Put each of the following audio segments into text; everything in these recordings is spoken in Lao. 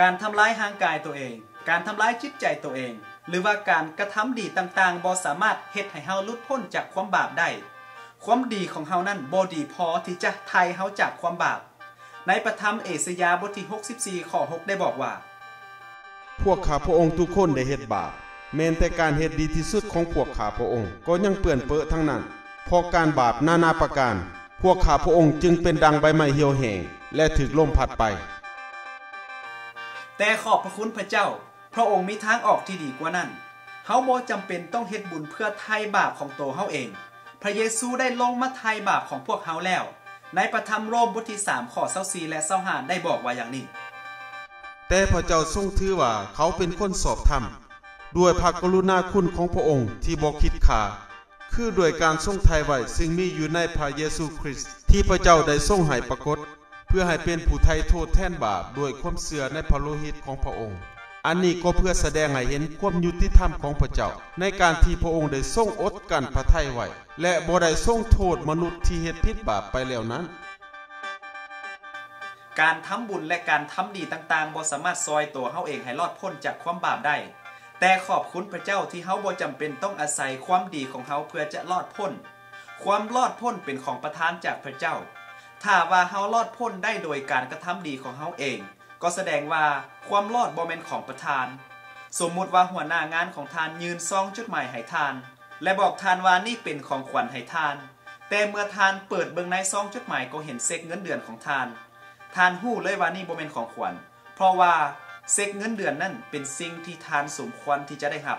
ການທຳລາຍຮ່າງກາຍໂຕເອງ, ການທຳລາຍຈິດໃຈໂຕເອງ ຫຼືວ່າການກະທຳດີຕ່າງໆ ບໍ່ສາມາດເຮັດໃຫ້ເຮົາຫຼຸດພົ້ນຈາກຄວາມບາບໄດ້. ຄວາມດີຂອງເຮົານັ້ນບໍ່ດີພໍທີ່ຈະໄຖ່ເຮົາຈາກຄວາມບາບ. ໃນພະທຳເອຊາຍາບົດທີຫົກສິບສີ່ ຂໍ້ຫົກ ໄດ້ບອກວ່າ, ພວກຂ້າພະອົງທຸກຄົນໄດ້ເຮັດບາບ, ແມ່ນແຕ່ການເຮັດດີທີ່ສຸດຂອງພວກຂ້າພະອົງກໍຍັງເປື້ອນເປິທັງນັ້ນ. ເພາະການບາບນານາປະການ, ພວກຂ້າພະອົງຈຶ່ງເປັນດັ່ງໃບໄມ້ຫ່ຽວແຫ້ງ ແລະ ຖືກລົມພັດໄປ. ແຕ່ຂອບພະຄຸນພະເຈົ້າ, ພະອົງມີທາງອອກທີ່ດີກວ່ານັ້ນ. ເຮົາບໍ່ຈຳເປັນຕ້ອງເຮັດບຸນເພື່ອໄຖ່ບາບຂອງໂຕເຮົາເອງ. ພະເຢຊູໄດ້ລົງມາໄຖ່ບາບຂອງພວກເຮົາແລ້ວ. ໃນພະທຳໂຣມບົດທີສາມ ຂໍ້ຊາວສີ່ ແລະ ຊາວຫ້າ ໄດ້ບອກວ່າຢ່າງນີ້, ແຕ່ພະເຈົ້າຊົງຖືວ່າເຂົາເປັນຄົນຊອບທຳ, ດ້ວຍພະກະລຸນາຄຸນຂອງພະອົງທີ່ບໍ່ຄິດຄ່າ, ຄືດ້ວຍການຊົງໄຖ່ໄວ້ ຊຶ່ງມີຢູ່ໃນພະເຢຊູຄຣິດ ທີ່ພະເຈົ້າໄດ້ຊົງໃຫ້ປາກົດ, ເພື່ອໃຫ້ເປັນຜູ້ໄຖ່ໂທດແທນບາບ ດ້ວຍຄວາມເຊື່ອໃນພະໂລຫິດຂອງພະອົງ. ອັນນີ້ກໍເພື່ອສະແດງໃຫ້ເຫັນຄວາມຍຸຕິທຳຂອງພະເຈົ້າ ໃນການທີ່ພະອົງໄດ້ຊົງອົດກັ້ນພະໄທໄວ້ ແລະ ບໍ່ໄດ້ຊົງໂທດມະນຸດທີ່ເຮັດຜິດບາບໄປແລ້ວນັ້ນ. ການທຳບຸນ ແລະ ການທຳດີຕ່າງໆ ບໍ່ສາມາດຊ່ອຍຕົວເຮົາເອງໃຫ້ລອດພົ້ນຈາກຄວາມບາບໄດ້, ແຕ່ຂອບຄຸນພະເຈົ້າທີ່ເຮົາບໍ່ຈຳເປັນຕ້ອງອາໄສຄວາມດີຂອງເຮົາເພື່ອຈະລອດພົ້ນ. ຄວາມລອດພົ້ນເປັນຂອງປະທານຈາກພະເຈົ້າ. ຖ້າວ່າເຮົາລອດພົ້ນໄດ້ໂດຍການກະທຳດີຂອງເຮົາເອງ, ກໍສະແດງວ່າຄວາມລອດບໍ່ແມ່ນຂອງປະທານ. ສົມມຸດວ່າຫົວໜ້າງານຂອງທ່ານຍື່ນຊອງຈົດໝາຍໃຫ້ທ່ານ ແລະ ບອກທ່ານວ່ານີ້ເປັນຂອງຂວັນໃຫ້ທ່ານ, ແຕ່ເມື່ອທ່ານເປີດເບິ່ງໃນຊອງຈົດໝາຍກໍເຫັນເຊັກເງິນເດືອນຂອງທ່ານ. ທ່ານຮູ້ເລີຍວ່ານີ້ບໍ່ແມ່ນຂອງຂວັນ, ເພາະວ່າເຊັກເງິນເດືອນນັ້ນເປັນສິ່ງທີ່ທ່ານສົມຄວນທີ່ຈະໄດ້ຮັບ.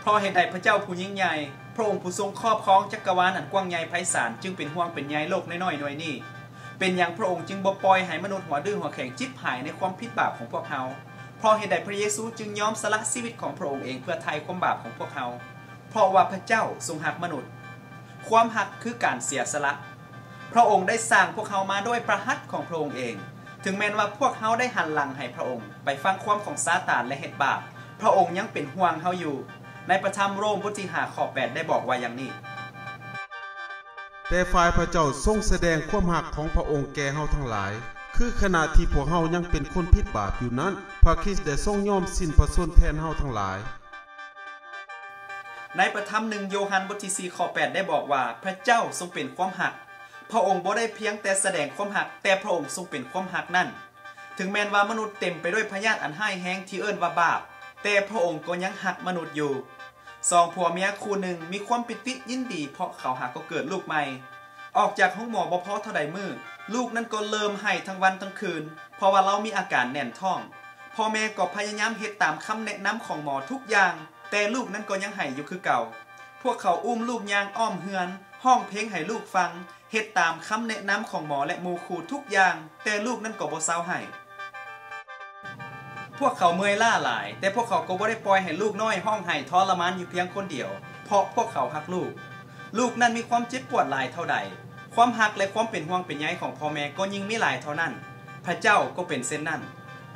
ເພາະເຫດໃດພະເຈົ້າຜູ້ຍິ່ງໃຫຍ່, ພະອົງຜູ້ຊົງຄອບຄອງຈັກກະວານອັນກວ້າງໃຫຍ່ໄພສານ ຈຶ່ງເປັນຫ່ວງເປັນໃຍໂລກນ້ອຍໆໜ່ວຍນີ້? ເປັນຫຍັງພະອົງຈຶ່ງບໍ່ປ່ອຍໃຫ້ມະນຸດຫົວດື້ຫົວແຂງຈິບຫາຍໃນຄວາມຜິດບາບຂອງພວກເຮົາ? ເພາະເຫດໃດພະເຢຊູຈຶ່ງຍອມສະຫຼະຊີວິດຂອງພະອົງເອງເພື່ອໄຖ່ຄວາມບາບຂອງພວກເຮົາ? ເພາະວ່າພະເຈົ້າຊົງຮັກມະນຸດ. ຄວາມຮັກຄືການເສຍສະຫຼະ. ພະອົງໄດ້ສ້າງພວກເຮົາມາດ້ວຍພະຫັດຂອງພະອົງເອງ. ເຖິງແມ່ນວ່າພວກເຮົາໄດ້ຫັນຫຼັງໃຫ້ພະອົງ, ໄປຟັງຄວາມຂອງຊາຕານ ແລະ ເຮັດບາບ, ພະອົງຍັງເປັນຫ່ວງເຮົາຢູ່. ໃນພະທຳໂຣມບົດທີຫ້າ ຂໍ້ແປດ ໄດ້ບອກວ່າຢ່າງນີ້, ແຕ່ຝ່າຍພະເຈົ້າຊົງສະແດງຄວາມຮັກຂອງພະອົງແກ່ເຮົາທັງຫຼາຍ, ຄືຂະນະທີ່ພວກເຮົາຍັງເປັນຄົນຜິດບາບຢູ່ນັ້ນ, ພະຄຣິດໄດ້ຊົງຍອມສິ້ນພະຊົນແທນເຮົາທັງຫຼາຍ. ໃນພະທຳໜຶ່ງໂຢຮັນບົດທີສີ່ ຂໍ້ແປດ ໄດ້ບອກວ່າ, ພະເຈົ້າຊົງເປັນຄວາມຮັກ. ພະອົງບໍ່ໄດ້ພຽງແຕ່ສະແດງຄວາມຮັກ, ແຕ່ພະອົງຊົງເປັນຄວາມຮັກນັ້ນ. ເຖິງແມ່ນວ່າມະນຸດເຕັມໄປດ້ວຍພະຍາດອັນຮ້າຍແຮງທີ່ເອີ້ນວ່າບາບ, ແຕ່ພະອົງກໍຍັງຮັກມະນຸດຢູ່. ສອງຜົວເມຍຄູ່ໜຶ່ງມີຄວາມປີຕິຍິນດີ ເພາະເຂົາຫາກໍເກີດລູກໃໝ່. ອອກຈາກໂຮງໝໍບໍ່ພໍເທົ່າໃດມື້, ລູກນັ້ນກໍເລີ່ມໄຫ້ທັງວັນທັງຄືນ, ເພາະວ່າລາວມີອາການແໜ້ນທ້ອງ. ພໍ່ແມ່ກໍພະຍາຍາມເຮັດຕາມຄຳແນະນຳຂອງໝໍທຸກຢ່າງ, ແຕ່ລູກນັ້ນກໍຍັງໄຫ້ຢູ່ຄືເກົ່າ. ພວກເຂົາອຸ້ມລູກຍ່າງອ້ອມເຮືອນ, ຮ້ອງເພງໃຫ້ລູກຟັງ, ເຮັດຕາມຄຳແນະນຳຂອງໝໍ ແລະ ໝູ່ຄູ່ທຸກຢ່າງ, ແຕ່ລູກນັ້ນກໍບໍ່ເຊົາໄຫ້. ພວກເຂົາເມື່ອຍລ້າຫຼາຍ, ແຕ່ພວກເຂົາກໍບໍ່ໄດ້ປ່ອຍໃຫ້ລູກນ້ອຍຮ້ອງໄຫ້ທໍລະມານຢູ່ພຽງຄົນດຽວ, ເພາະພວກເຂົາຮັກລູກ. ລູກນັ້ນມີຄວາມເຈັບປວດຫຼາຍເທົ່າໃດ, ຄວາມຮັກ ແລະ ຄວາມເປັນຫ່ວງເປັນໃຍຂອງພໍ່ແມ່ກໍຍິ່ງມີຫຼາຍເທົ່ານັ້ນ. ພະເຈົ້າກໍເປັນເຊັ່ນນັ້ນ.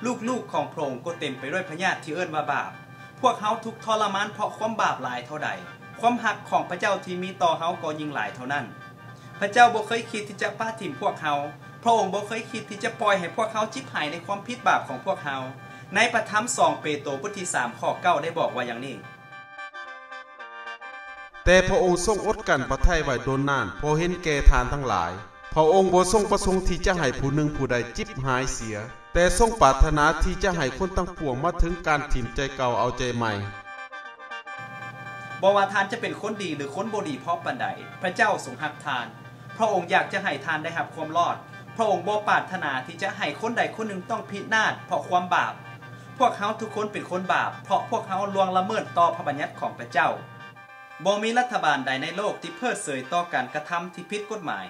ລູກໆຂອງພະອົງກໍເຕັມໄປດ້ວຍພະຍາດທີ່ເອີ້ນວ່າບາບ. ພວກເຮົາທຸກທໍລະມານເພາະຄວາມບາບຫຼາຍເທົ່າໃດ, ຄວາມຮັກຂອງພະເຈົ້າທີ່ມີຕໍ່ເຮົາກໍຍິ່ງຫຼາຍເທົ່ານັ້ນ. ພະເຈົ້າບໍ່ເຄີຍຄິດທີ່ຈະປະຖິ້ມພວກເຮົາ. ພະອົງບໍ່ເຄີຍຄິດທີ່ຈະປ່ອຍໃຫ້ພວກເຮົາຈິບຫາຍໃນຄວາມຜິດບາບຂອງພວກເຮົາ. ໃນພະທຳສອງເປໂຕ ບົດທີສາມ ຂໍ້ເກົ້າ ໄດ້ບອກວ່າຢ່າງນີ້, ແຕ່ພະອົງຊົງອົດກັ້ນພະໄທໄວ້ດົນນານ ເພາະເຫັນແກ່ທ່ານທັງຫຼາຍ. ພະອົງບໍ່ຊົງປະສົງທີ່ຈະໃຫ້ຜູ້ໜຶ່ງຜູ້ໃດຈິບຫາຍເສຍ, ແຕ່ຊົງປາດຖະໜາທີ່ຈະໃຫ້ຄົນທັງປວງມາເຖິງການຖິ້ມໃຈເກົ່າເອົາໃຈໃໝ່. ບໍ່ວ່າທ່ານຈະເປັນຄົນດີ ຫຼື ຄົນບໍ່ດີພໍປານໃດ, ພະເຈົ້າຊົງຮັກທ່ານ. ພະອົງຢາກຈະໃຫ້ທ່ານໄດ້ຮັບຄວາມລອດ. ພະອົງບໍ່ປາດຖະໜາທີ່ຈະໃຫ້ຄົນໃດຄົນໜຶ່ງຕ້ອງພິນາດເພາະຄວາມບາບ. ພວກເຮົາທຸກຄົນເປັນຄົນບາບ, ເພາະພວກເຮົາລ່ວງລະເມີດຕໍ່ພະບັນຍັດຂອງພະເຈົ້າ. ບໍ່ມີລັດຖະບານໃດໃນໂລກທີ່ເພີດເສີຍຕໍ່ການກະທຳທີ່ຜິດກົດໝາຍ.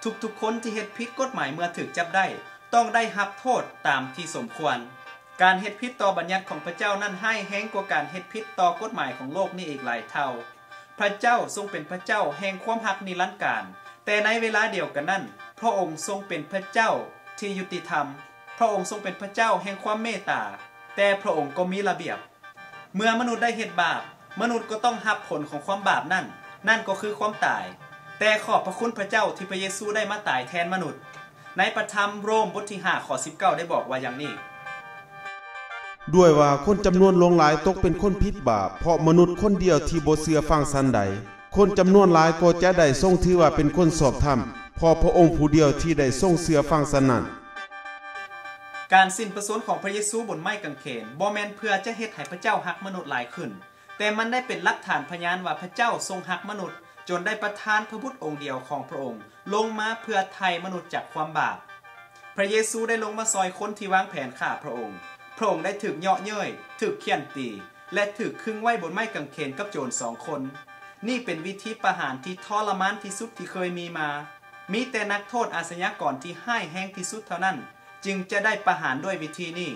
ທຸກໆຄົນທີ່ເຮັດຜິດກົດໝາຍເມື່ອຖືກຈັບໄດ້ ຕ້ອງໄດ້ຮັບໂທດຕາມທີ່ສົມຄວນ. ການເຮັດຜິດຕໍ່ບັນຍັດຂອງພະເຈົ້ານັ້ນຮ້າຍແຮງກວ່າການເຮັດຜິດຕໍ່ກົດໝາຍຂອງໂລກນີ້ອີກຫຼາຍເທົ່າ. ພະເຈົ້າຊົງເປັນພະເຈົ້າແຫ່ງຄວາມຮັກນິລັນການ, ແຕ່ໃນເວລາດຽວກັນນັ້ນ, ພະອົງຊົງເປັນພະເຈົ້າທີ່ຍຸຕິທຳ. ພະອົງຊົງເປັນພະເຈົ້າແຫ່ງຄວາມເມດຕາ, ແຕ່ພະອົງກໍມີລະບຽບ. ເມື່ອມະນຸດໄດ້ເຮັດບາບ, ມະນຸດກໍຕ້ອງຮັບຜົນຂອງຄວາມບາບນັ້ນ, ນັ້ນກໍຄືຄວາມຕາຍ. ແຕ່ຂອບພະຄຸນພະເຈົ້າທີ່ພະເຢຊູໄດ້ມາຕາຍແທນມະນຸດ. ໃນພະທຳໂຣມບົດທີຫ້າ ຂໍ້ສິບເກົ້າ ໄດ້ບອກວ່າຢ່າງນີ້: ດ້ວຍວ່າຄົນຈຳນວນຫຼວງຫຼາຍຕົກເປັນຄົນຜິດບາບ ເພາະມະນຸດຄົນດຽວທີ່ບໍ່ເຊື່ອຟັງສັນໃດ, ຄົນຈຳນວນຫຼາຍກໍຈະໄດ້ຊົງຖືວ່າເປັນຄົນຊອບທຳ ເພາະພະອົງຜູ້ດຽວທີ່ໄດ້ຊົງເຊື່ອຟັງສັນນັ້ນ. ການສິ້ນພະຊົນຂອງພະເຢຊູບົນໄມ້ກາງເຂນ ບໍ່ແມ່ນເພື່ອຈະເຮັດໃຫ້ພະເຈົ້າຮັກມະນຸດຫຼາຍຂຶ້ນ, ແຕ່ມັນໄດ້ເປັນຫຼັກຖານພະຍານວ່າພະເຈົ້າຊົງຮັກມະນຸດ ຈົນໄດ້ປະທານພະບຸດອົງດຽວຂອງພະອົງລົງມາເພື່ອໄຖ່ມະນຸດຈາກຄວາມບາບ. ພະເຢຊູໄດ້ລົງມາຊ່ອຍຄົນທີ່ວາງແຜນຂ້າພະອົງ. ພະອົງໄດ້ຖືກເຍາະເຍີ້ຍ, ຖືກຂ້ຽນຕີ ແລະ ຖືກຄຶງໄວ້ບົນໄມ້ກາງເຂນກັບໂຈນສອງຄົນ. ນີ້ເປັນວິທີປະຫານທີ່ທໍລະມານທີ່ສຸດທີ່ເຄີຍມີມາ. ມີແຕ່ນັກໂທດອາຊະຍາກອນທີ່ຮ້າຍແຮງທີ່ສຸດເທົ່ານັ້ນ ຈຶ່ງຈະໄດ້ປະຫານດ້ວຍວິທີນີ້.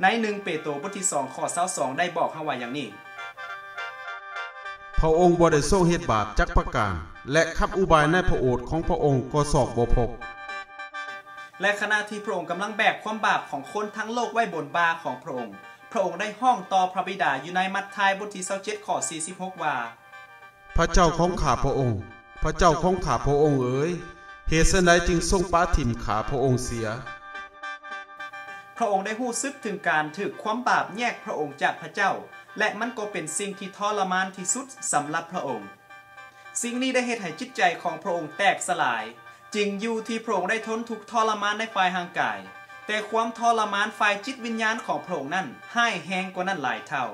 ໃນໜຶ່ງເປໂຕບົດທີສອງ ຂໍ້ຊາວສອງ ໄດ້ບອກເຮົາວ່າຢ່າງນີ້: ພະອົງບໍ່ໄດ້ຊົງເຮັດບາບຈັກປະການ ແລະ ຄຳອຸບາຍໃນພະໂອດຂອງພະອົງກໍຊອກບໍ່ພົບ. ແລະ ຂະນະທີ່ພະອົງກຳລັງແບກຄວາມບາບຂອງຄົນທັງໂລກໄວ້ບົນບ່າຂອງພະອົງ, ພະອົງໄດ້ຮ້ອງຕໍ່ພະບິດາຢູ່ໃນມັດທາຍບົດທີຊາວເຈັດ ຂໍ້ສີ່ສິບຫົກ ວ່າ: ພະເຈົ້າຂອງຂ້າພະອົງ, ພະເຈົ້າຂອງຂ້າພະອົງເອີຍ, ເຫດສະໃດຈຶ່ງຊົງປະຖິ້ມຂ້າພະອົງເສຍ? ພະອົງໄດ້ຮູ້ສຶກເຖິງການຖືກຄວາມບາບແຍກພະອົງຈາກພະເຈົ້າ ແລະ ມັນກໍເປັນສິ່ງທີ່ທໍລະມານທີ່ສຸດສຳລັບພະອົງ. ສິ່ງນີ້ໄດ້ເຮັດໃຫ້ຈິດໃຈຂອງພະອົງແຕກສະຫຼາຍ. ຈິງຢູ່ທີ່ພະອົງໄດ້ທົນທຸກທໍລະມານໃນຝ່າຍຮ່າງກາຍ, ແຕ່ຄວາມທໍລະມານຝ່າຍຈິດວິນຍານຂອງພະອົງນັ້ນຮ້າຍແຮງກວ່ານັ້ນຫຼາຍເທົ່າ.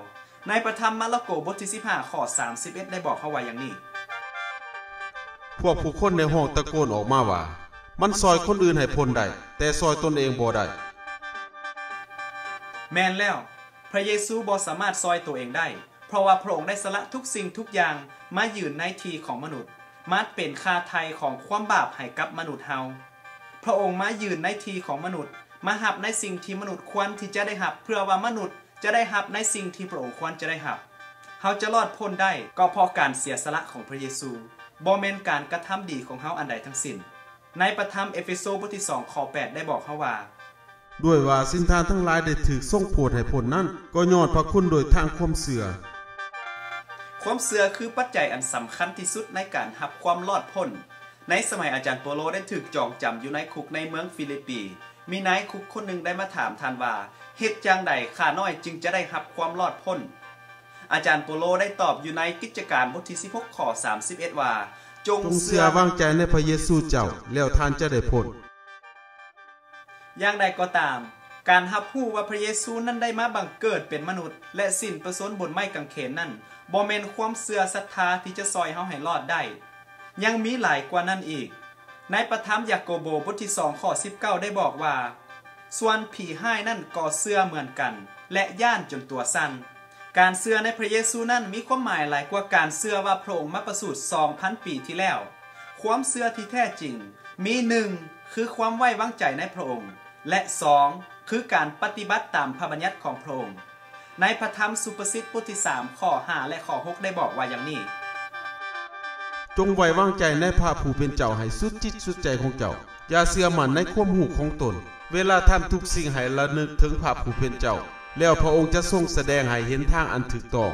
ໃນພະທຳມາລະໂກບົດທີສິບຫ້າ ຂໍ້ສາມສິບເອັດ ໄດ້ບອກເຮົາວ່າຢ່າງນີ້: ພວກຜູ້ຄົນໄດ້ຮ້ອງຕະໂກນອອກມາວ່າ, ມັນຊ່ອຍຄົນອື່ນໃຫ້ພົ້ນໄດ້, ແຕ່ຊ່ອຍຕົນເອງບໍ່ໄດ້. ແມ່ນແລ້ວ, ພະເຢຊູບໍ່ສາມາດຊ່ອຍໂຕເອງໄດ້, ເພາະວ່າພະອົງໄດ້ສະຫຼະທຸກສິ່ງທຸກຢ່າງມາຢືນໃນທີ່ຂອງມະນຸດ, ມາເປັນຄ່າໄຖ່ຂອງຄວາມບາບໃຫ້ກັບມະນຸດເຮົາ. ພະອົງມາຢືນໃນທີ່ຂອງມະນຸດ, ມາຮັບໃນສິ່ງທີ່ມະນຸດຄວນທີ່ຈະໄດ້ຮັບ, ເພື່ອວ່າມະນຸດ ຈະໄດ້ຮັບໃນສິ່ງທີ່ພະອົງຄວນຈະໄດ້ຮັບ. ເຮົາຈະລອດພົ້ນໄດ້ກໍເພາະການເສຍສະຫຼະຂອງພະເຢຊູ, ບໍ່ແມ່ນການກະທຳດີຂອງເຮົາອັນໃດທັງສິ້ນ. ໃນພະທຳເອເຟໂຊບົດທີສອງ ຂໍ້ແປດ ໄດ້ບອກເຮົາວ່າ: ດ້ວຍວ່າສິ່ງທ່ານທັງຫຼາຍໄດ້ຖືກຊົງໂຜດໃຫ້ພົ້ນນັ້ນ, ກໍຍ້ອນພະຄຸນໂດຍທາງຄວາມເຊື່ອ. ຄວາມເຊື່ອຄືປັດໄຈອັນສຳຄັນທີ່ສຸດໃນການຮັບຄວາມລອດພົ້ນ. ໃນສະໄໝອາຈານໂປໂລໄດ້ຖືກຈອງຈຳຢູ່ໃນຄຸກໃນເມືອງຟີລິບປີ, ມີນາຍຄຸກຄົນໜຶ່ງໄດ້ມາຖາມທ່ານວ່າ, ເຮັດຈັ່ງໃດຂ້ານ້ອຍຈຶ່ງຈະໄດ້ຮັບຄວາມລອດພົ້ນ? ອາຈານໂປໂລໄດ້ຕອບຢູ່ໃນກິດຈະການບົດທີສິບຫົກ ຂໍ້ສາມສິບເອັດ ວ່າ, ຈົ່ງເຊື່ອວາງໃຈໃນພະເຢຊູເຈົ້າ, ແລ້ວທ່ານຈະໄດ້ພົ້ນ. ຢ່າງໃດກໍຕາມ, ການຮັບຮູ້ວ່າພະເຢຊູນັ້ນໄດ້ມາບັງເກີດເປັນມະນຸດ ແລະ ສິ້ນພະຊົນບົນໄມ້ກາງເຂນນັ້ນ, ບໍ່ແມ່ນຄວາມເຊື່ອສັດທາທີ່ຈະຊ່ອຍເຮົາໃຫ້ລອດໄດ້. ຍັງມີຫຼາຍກວ່ານັ້ນອີກ. ໃນພະທຳຢາໂກໂບບົດທີສອງ ຂໍ້ສິບເກົ້າ ໄດ້ບອກວ່າ, ສ່ວນຜີຮ້າຍນັ້ນກໍເຊື່ອເໝືອນກັນ ແລະ ຢ້ານຈົນຕົວສັ່ນ. ການເຊື່ອໃນພະເຢຊູນັ້ນມີຄວາມໝາຍຫຼາຍກວ່າການເຊື່ອວ່າພະອົງມາປະສູດສອງພັນປີທີ່ແລ້ວ. ຄວາມເຊື່ອທີ່ແທ້ຈິງມີ ໜຶ່ງ ຄືຄວາມໄວ້ວາງໃຈໃນພະອົງ ແລະ ສອງ ຄືການປະຕິບັດຕາມພະບັນຍັດຂອງພະອົງ. ໃນພະທຳສຸພາສິດບົດທີສາມ ຂໍ້ຫ້າ ແລະ ຂໍ້ຫົກ ໄດ້ບອກວ່າຢ່າງນີ້: ຈົ່ງໄວ້ວາງໃຈໃນພະຜູ້ເປັນເຈົ້າໃຫ້ສຸດຈິດສຸດໃຈຂອງເຈົ້າ, ຢ່າເຊື່ອໝັ້ນໃນຄວາມຮູ້ຂອງຕົນ. ເວລາທຳທຸກສິ່ງໃຫ້ລະນຶກເຖິງພະຜູ້ເປັນເຈົ້າ, ແລ້ວພະອົງຈະຊົງສະແດງໃຫ້ເຫັນທາງອັນຖືກຕ້ອງ.